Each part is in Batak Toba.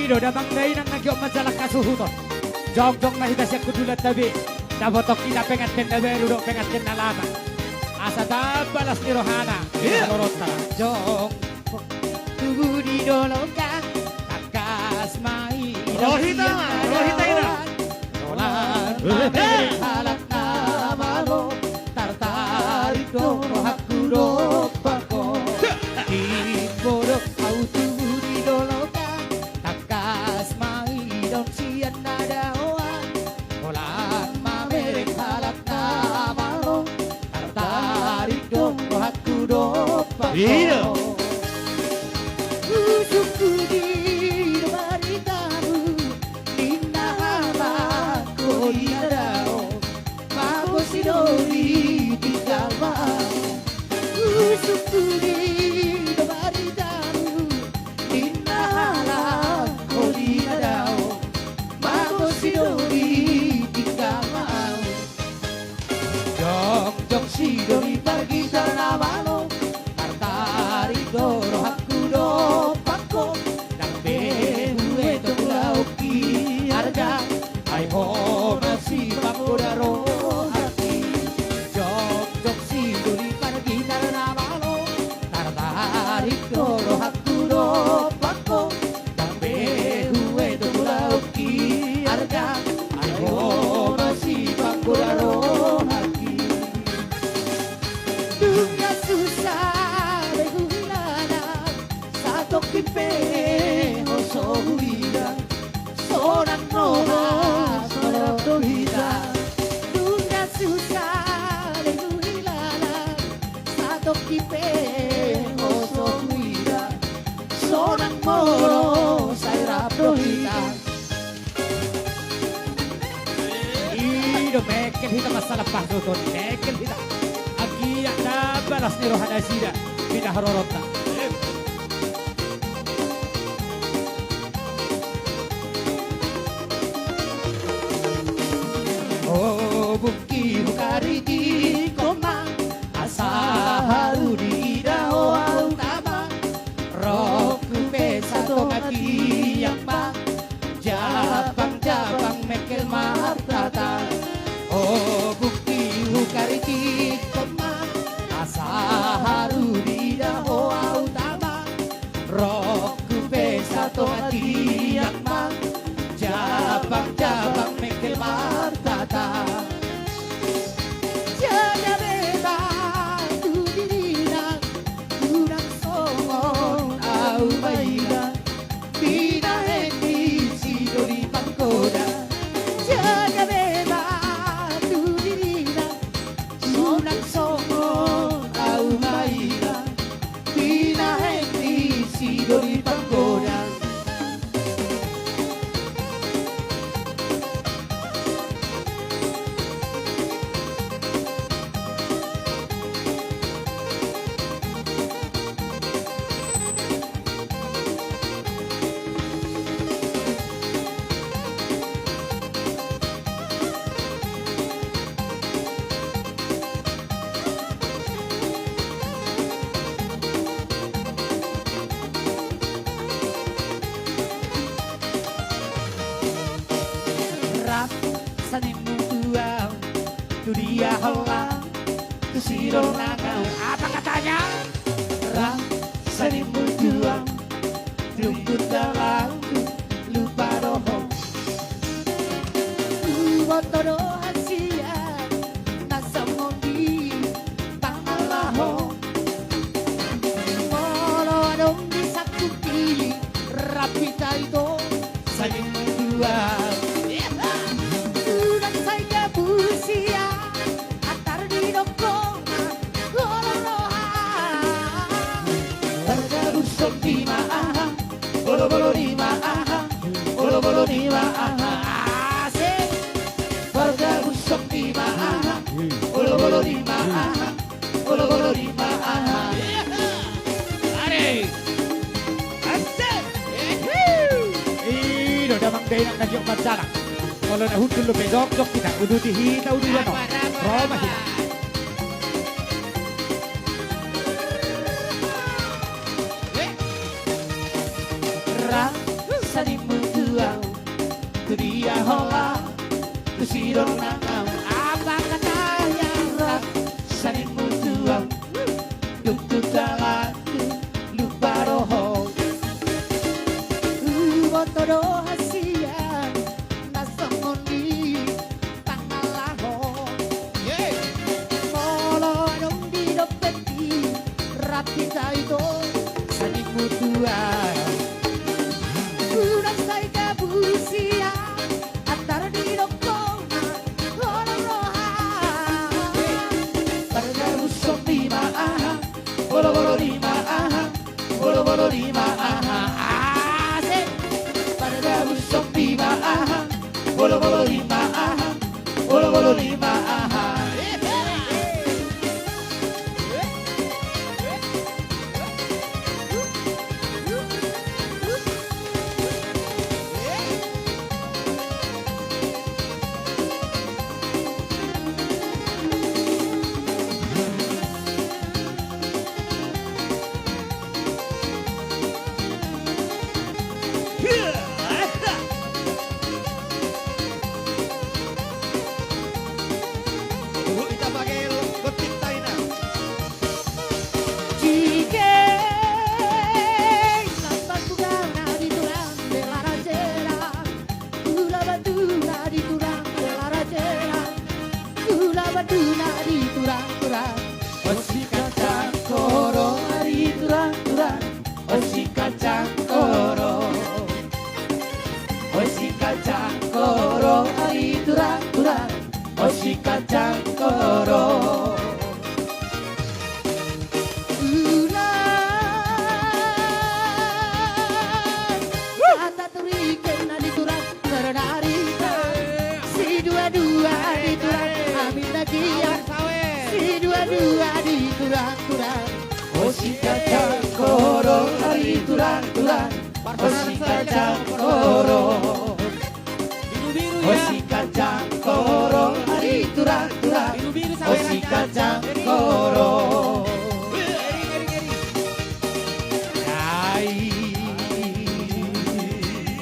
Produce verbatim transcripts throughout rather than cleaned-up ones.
I do damang dainang na gok manjalang hasuhuton. Jongjong ma hita sian hundulanta be. Dapothon hita penganten na baru dohot penganten na lama. Asa tamba las ni rohana. Iya. Roronta. Jongjong tubu di dolok an. Tangkas ma i. Rohita, rohita ina. Holan mamereng halak na malo, tartarik do rohangku dompak ho. Timbo do au tubu di dolok an, tangkas ma i daon sian na daoan. Holan mamereng halak na malo, tartarik do rohangku dompak ho. Iya. Husungkun i do baritamu, ninna halak holi na dao, mago sidoli tinggal ma au. Husungkun i do baritamu, ninna halak holi na dao, mago sidoli tinggal ma au. Jongjong sidoli pargitar na malo, tartarik do rohangku dompak ho. Ndang be huetong ulaonki arga, ai ho ma sipanggoda rohangki. Jongjong sidoli pargitar na malo, tartarik do rohangku dompak ho. Ndang be huetong ulaonki arga, ai ho ma sipanggoda rohangki. Nunga susah be huhilala, satongkin pe ho so huida. Sonang roha so rap do hita. Nunga susah be huhilala, satongkin pe ho so huida. Sonang molo sai rap do hita. I do mengkel hita masalah pasuton, mengkel hita. Anggiat na balas ni roha nasida, hita haroronta. O bungki hukaritik ho ma, asa haru diida ho au tama. Rohangku pe satonga tiang ma, japang-japang mengkel martata. O bungki hukaritik ho ma, asa haru diida ho au tama. Rohangku pe satonga tiang ma, japang-japang mengkel martata. Jaga be ma tu dirinang, unang songon au maila. Pinahen ni sidoli panggoda. Jaga be ma tu dirinang, unang songon au maila. Pinahen ni sidoli panggoda. Rap sanimu tu au, tu dia ho lam, tu sidorna au. Apa katanya? Rap sanimu tu au, tu dalanku lupa do ho. Huboto do hasian na songon i pangalaho. Molo adong di sangkupi rap hita ito sanimu tu au. Unang sai gabu sian antar di dongkon. Pargabuson di ma aha, bolobolo di ma aha, bolobolo di ma aha. Asik. Pargabuson di ma aha, bolobolo di ma aha, bolobolo di ma aha. Asik. I do damang dainang na gok manjalang. Molo na hundul dope jongjong hita, uduti hita uduan on. Ro ma hita. Rap sanimu lima aha. Asik. Pada gabus sompi ma aha. Bolo-bolo lima aha. Bolo-bolo lima aha. Jike, lambat buka na di turang, bela rajera. Gula batu na di turang, bela rajera. Gula batu na di turang, turang. Osi kacang koro na di turang, turang. Osi kacang koro. Osi kacang koro na di turang, turang. Osi kacang koro. Ulang. Ata turiken na di turang. Bernarita, si dua-dua di turang, amin lagi ya. Si dua-dua di turang, turang. Osi kacang koro na di turang, turang. Osi kacang koro. Osi kacang koro na di turang, turang. Osi kacang koro. Ai.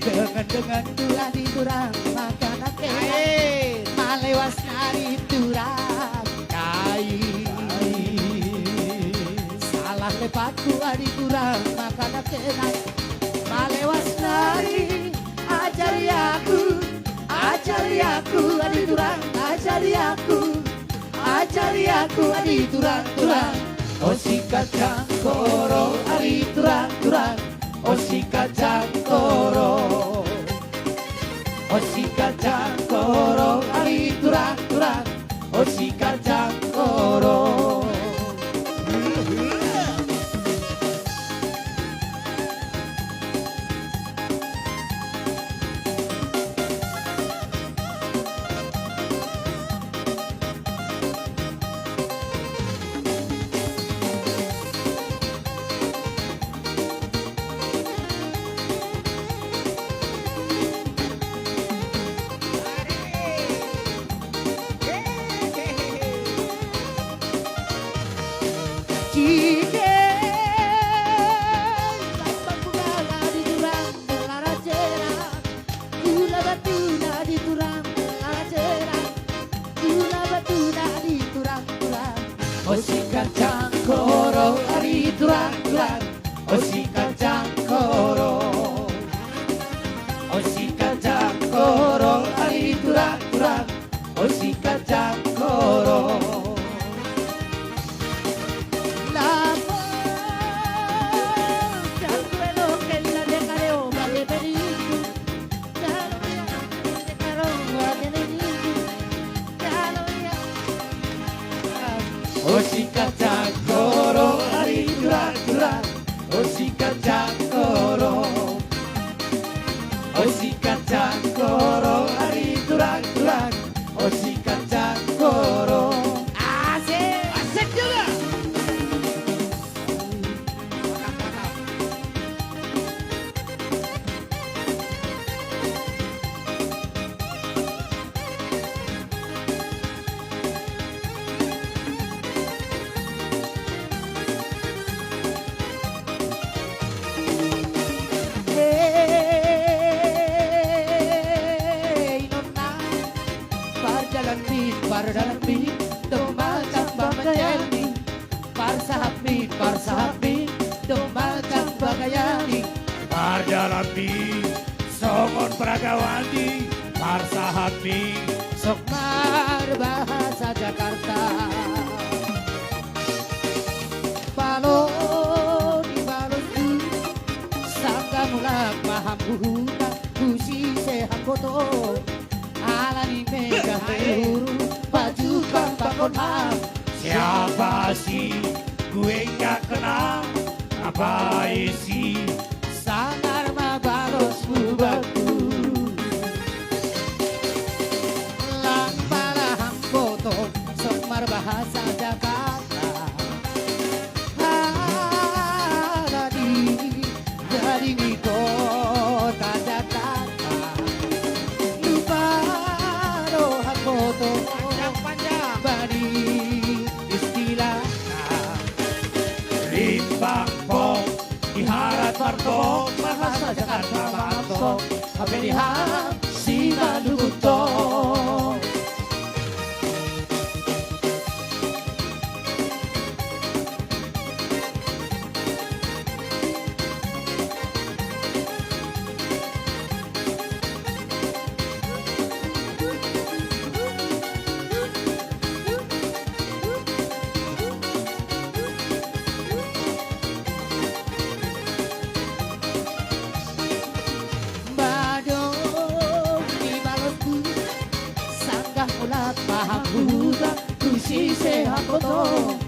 Dengan-dengan dua di turang makanan enak. Malewas na di turang. Ai. Salah lepatku di turang makanan enak. Malewas na di ajari aku, ajari aku di turang, ajari aku. Ajari aku di turang, turang. Osi kacang koro di turang, turang. Osi kacang koro. Osi kacang koro di turang, turang. Osi kacang koro. Jike, lambang bunga di turang, bela rajera. Gula batu na di turang, bela rajera. Gula batu na di turang, turang. Osi kacang koro di turang, turang. Osi kacang koro. Osi kacang koro di turang, turang. Osi kacang koro. Lama jangkue lo kena dia kareo bage beriku. Jalo ya, karo bage beriku. Jalo ya. Osi kacang koro di turang, turang. Osi kacang koro. Osi kacang koro di turang, turang. Osi kacang koro. Asik. Asik juga. Hei nonna, pardalanmi, pardalanmi, domma tamba manjalmi. Parsahatmi, parsahatmi, domma tamba gayami. Pardalanmi, songon paragawanmi, parsahatmi. Sok marbahasa Jakarta. Palo ni balosku, sangga mulak ma hambuhuna, husise hamboto. Ala ni mega hairu, pajumpang pakon ham. Siapa sih gue nggak kenal? Apa isi? Sangar ma balos hubaku. Lang pala hambotom, sok marbahasa Jakarta. Ala ni jadi ni kota Jakarta. Lupa do hambotom. Panjang, panjang. Bani istilahna. Rimbang pong, iharat mardobok, bahasa Jakarta mantong, hape ni ham simalungun tong. Madong di balosku, sanggah mulak paham huta, tu sise hambotom.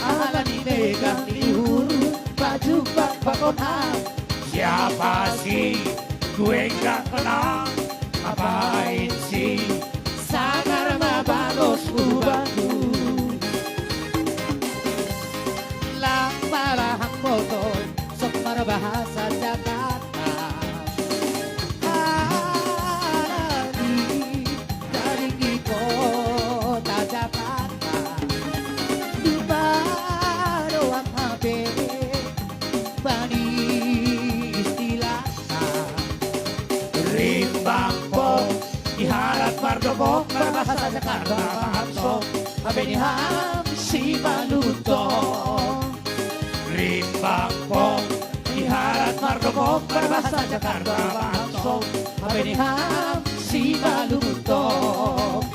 Ala ni megang ni uhur, baju bak bakon ham. Siapa sih gue nggak kenal? Ngapain sih? Sangar ma balos hubaku. Lang pala hambotom, sok marbahasa Jakarta. Ala ni jadi ni kota Jakarta. Lupa do ham hape bani istilahna. Rimbang pong, iharat mardobok, marbahasa Jakarta mantong, hape ni ham simalungun tong. Rimbang pong, iharat mardobok, marbahasa Jakarta mantong, hape ni ham simalungun tong.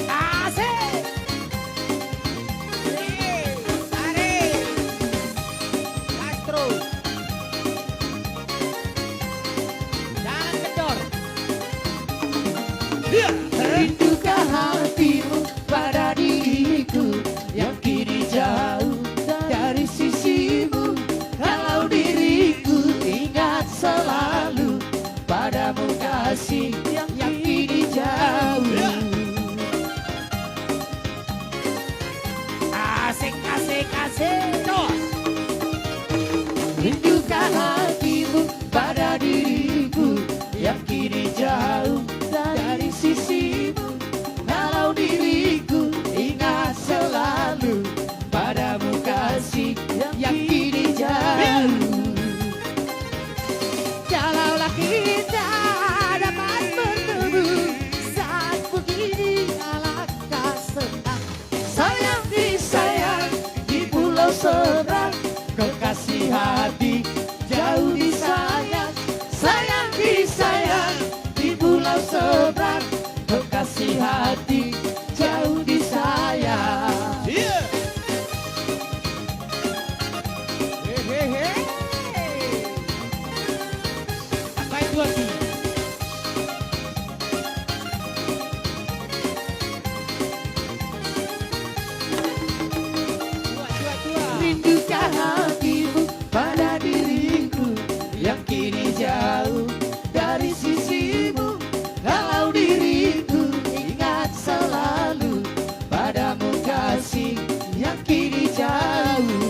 Asik. Asik. Gastro. Jangan kendor. Iya. Rindukan hatimu pada diriku yang kini jauh dari sisimu. Kalau diriku ingat selalu padamu kasih yang kini jauh. Asik, asik, asik. Terus. Rindukan hatimu pada diriku yang kini jauh dari sisimu. Kalau diriku ingat selalu padamu kasih yang kini jauh. Kalaulah kita dapat bertemu saat begini, alangkah senang. Sayang disayang di pulau seberang, kekasih hati jauh disayang. Sayang disayang di pulau seberang, kekasih hati jauh disayang. Iya. Hehehe. Tambahin dua, Ki. Dua, dua, dua. Rindukan hatimu pada diriku yang kini jauh dari sisimu. Kalau diriku ingat selalu padamu kasih yang kini jauh.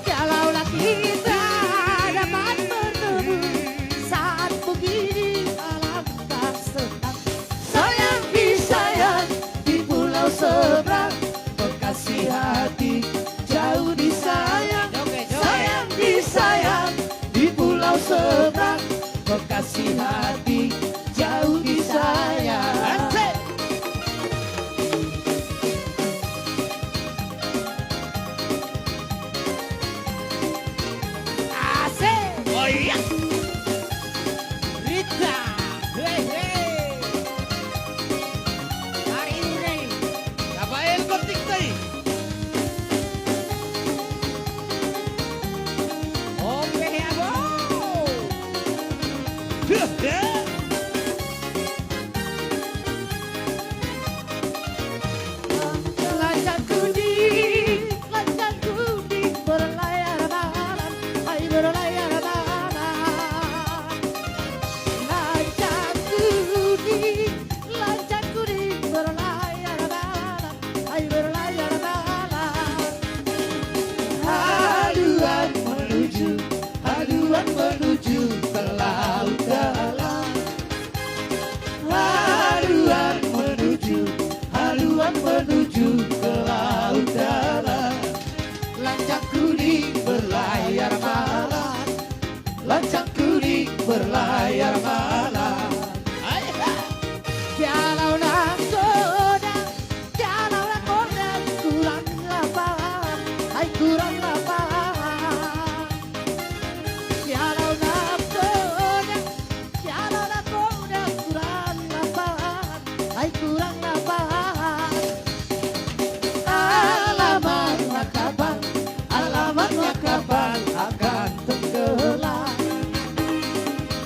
Kalaulah kita dapat bertemu menuju ke laut dalam. Haluan menuju, haluan menuju ke laut dalam. Lancang kuning berlayar malam, lancang kuning berlayar malam. Hai, ha! Jala unang godang, jala unang godang, kurang lapan, hai kurang lapan. Jala unang godang, jala unang godang, kurang lapan, hai kurang lapan. Alaman na kapal, alaman na kapal akan tenggelam.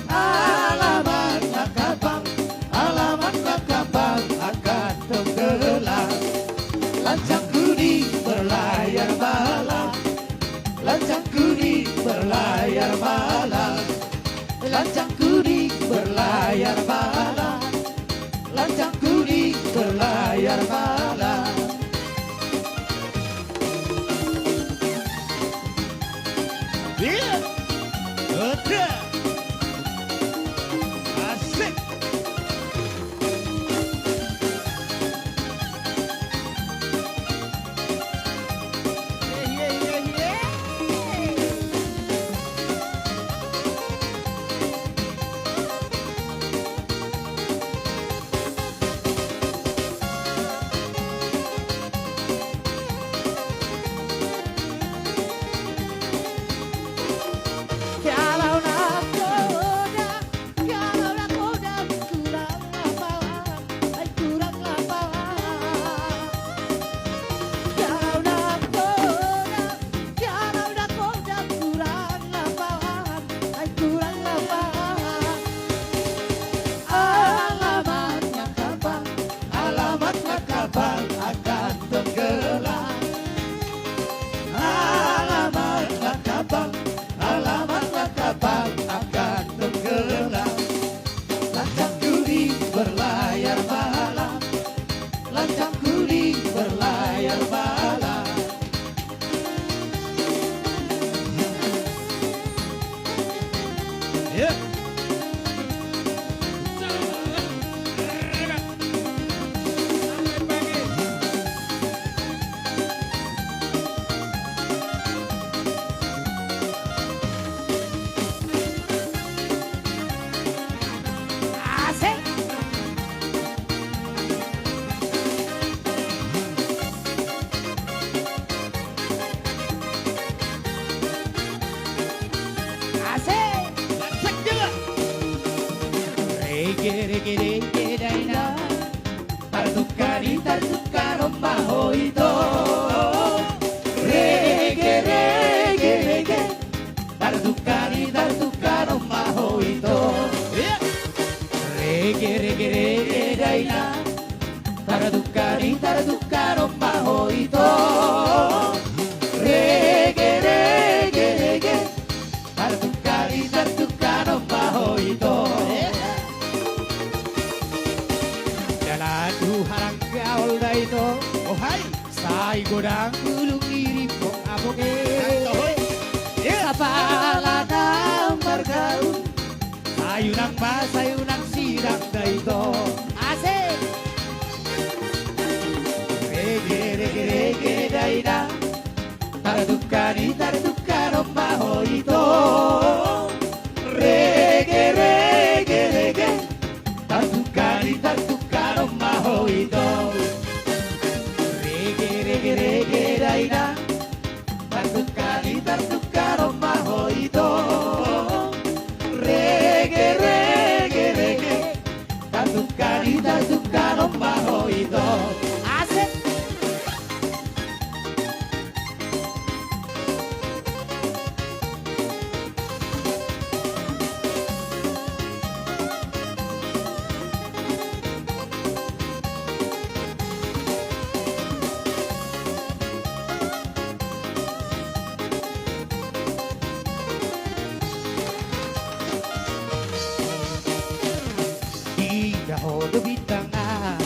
Alaman na kapal, alaman na kapal akan tenggelam. Lancang kuning berlayar malam, lancang kuning berlayar malam, lancang kuning berlayar malam, lancang kuning berlayar malam. Iya. Oke. Asik. Alamat na kapal, alamat na kapal akan tenggelam. Alamat na kapal, alamat na kapal akan tenggelam. Lancang kuning berlayar malam, lancang kuning berlayar malam. Asik. Asik. Rege, rege, rege, dainang. Tartukani, tartukanon ma ho ito. Rege, rege, rege. Tartukani, tartukanon ma ho ito. Iya. Rege, rege, rege, dainang. Tartukani, tartukanon ma ho ito. Rege, rege, rege. Tartukani, tartukanon ma ho ito. Iya. Jala tu haranggaol da ito. Oh, hai. Sai godang bulung i di pong abonge. Sapala na margaul. Sai unang ma, sai unang sidang da ito. Asik. Rege, rege, rege, dainang. Tartukani, tartukanon ma ho ito. Rege, rege, rege. Tartukani, tartukanon ma ho ito. Rege, rege, rege, dainang. Tartukani, tartukanon ma ho ito. Rege, rege, rege. Tartukani, tartukanon ma ho ito. Asik. Ida ho do bintang na,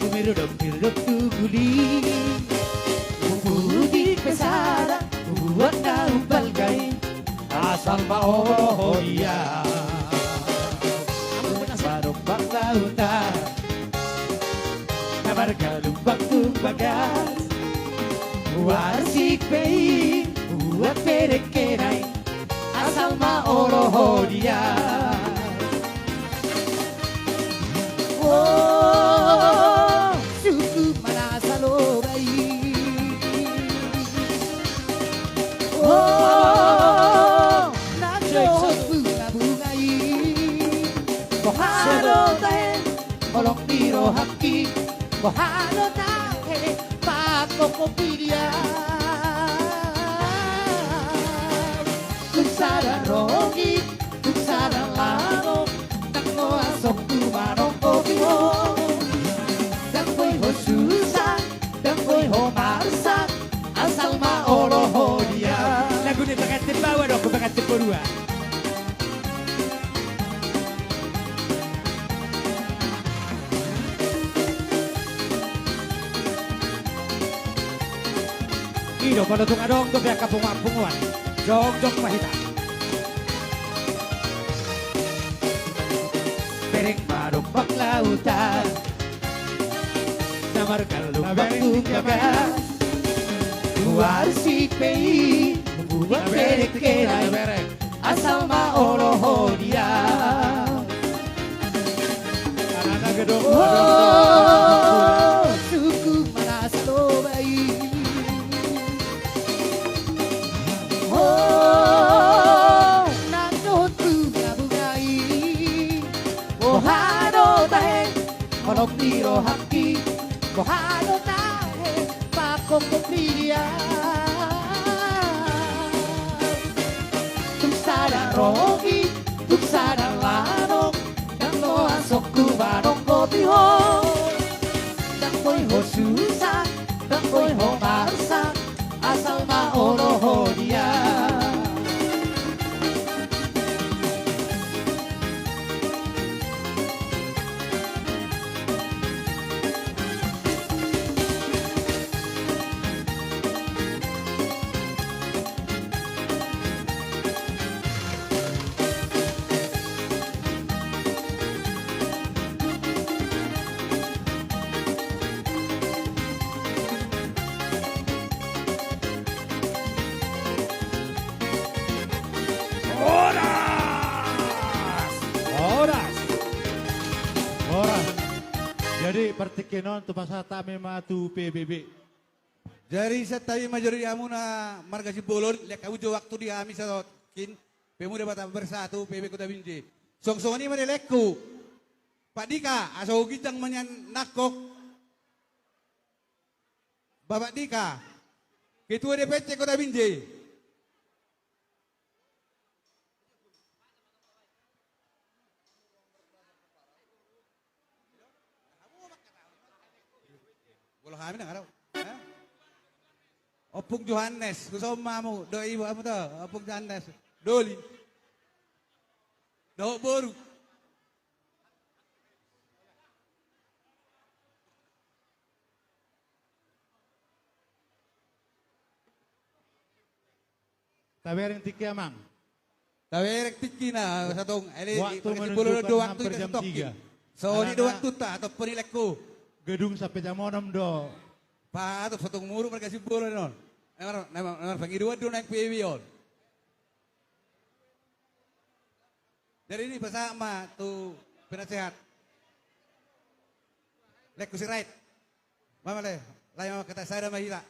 humirodop-hirodop tu guli. Pupudi pe sada, hubuan na umbalga i. Asal ma olo ho dia. Amun na marombak lautan, na marga lumbang tu bagas, huarsik pe i, huat pe dengke nai. Asal ma olo ho dia. Oh, suku mana salobai. Oh, na dohot bunga-bunga i. Boha do tahe, holong ni rohangki. Boha do tahe, pakokop i dia. Tung sada rogi, tung sada lalo, ndang loas hon tu manongkopi ho. Ndang boi ho susa, ndang boi ho marsak, asal ma olo ho dia. Lagu ni pengantin bawa dong, pengantin kedua. I do, molo tung adong dope angka punguan-punguan, jongjong ma hita. Bereng marombak lautan, na marga lumbang tu bagas, huarsik pe i, huat pe dengke nai. Asal ma olo ho dia. Karena gedong. Oh, suku mana salobai. Oh, na dohot bunga-bunga i. Boha do tahe, holong ni rohangki. Boha do tahe, pakokop i dia. Tung sada rogi, tung sada lalo, ndang loas hon tu manongkopi ho. Ndang boi ho susa, ndang boi ho marsak, asal ma olo ho dia. Horas! Horas! Horas! Jadi partingkian on tupasahat hami ma tu P B B. Jadi santabi ma jo di hamuna marga Simbolon, lean hamu jo waktu di hami satongkin, Pemuda Batak Bersatu, P B Kota Binjai. Suang songon i ma di laengku. Pak Dika, asa huginjang ma nian nangkok. Bapak Dika, Ketua D P C Kota Binjai. Molo hami nunga ro. Hah? Ompung Johannes, husomba hamu, doi hamu to, Ompung Johannes. Doli. Dohot boru. Tabereng tingki, Amang. Tabereng tingkina, satong, ele, waktu menunjukkan hampir jam tiga. Songon i do waktunta, atau penilaku. Gedung sampe jam onom do. Patop, satong muru marga Simbolon on. Memang, memang, memang pangidoan do naeng P B on. Jadi i pasahat ma tu penasehat. Laengku Sirait. Mama le, lae mama, kata sada ma hita.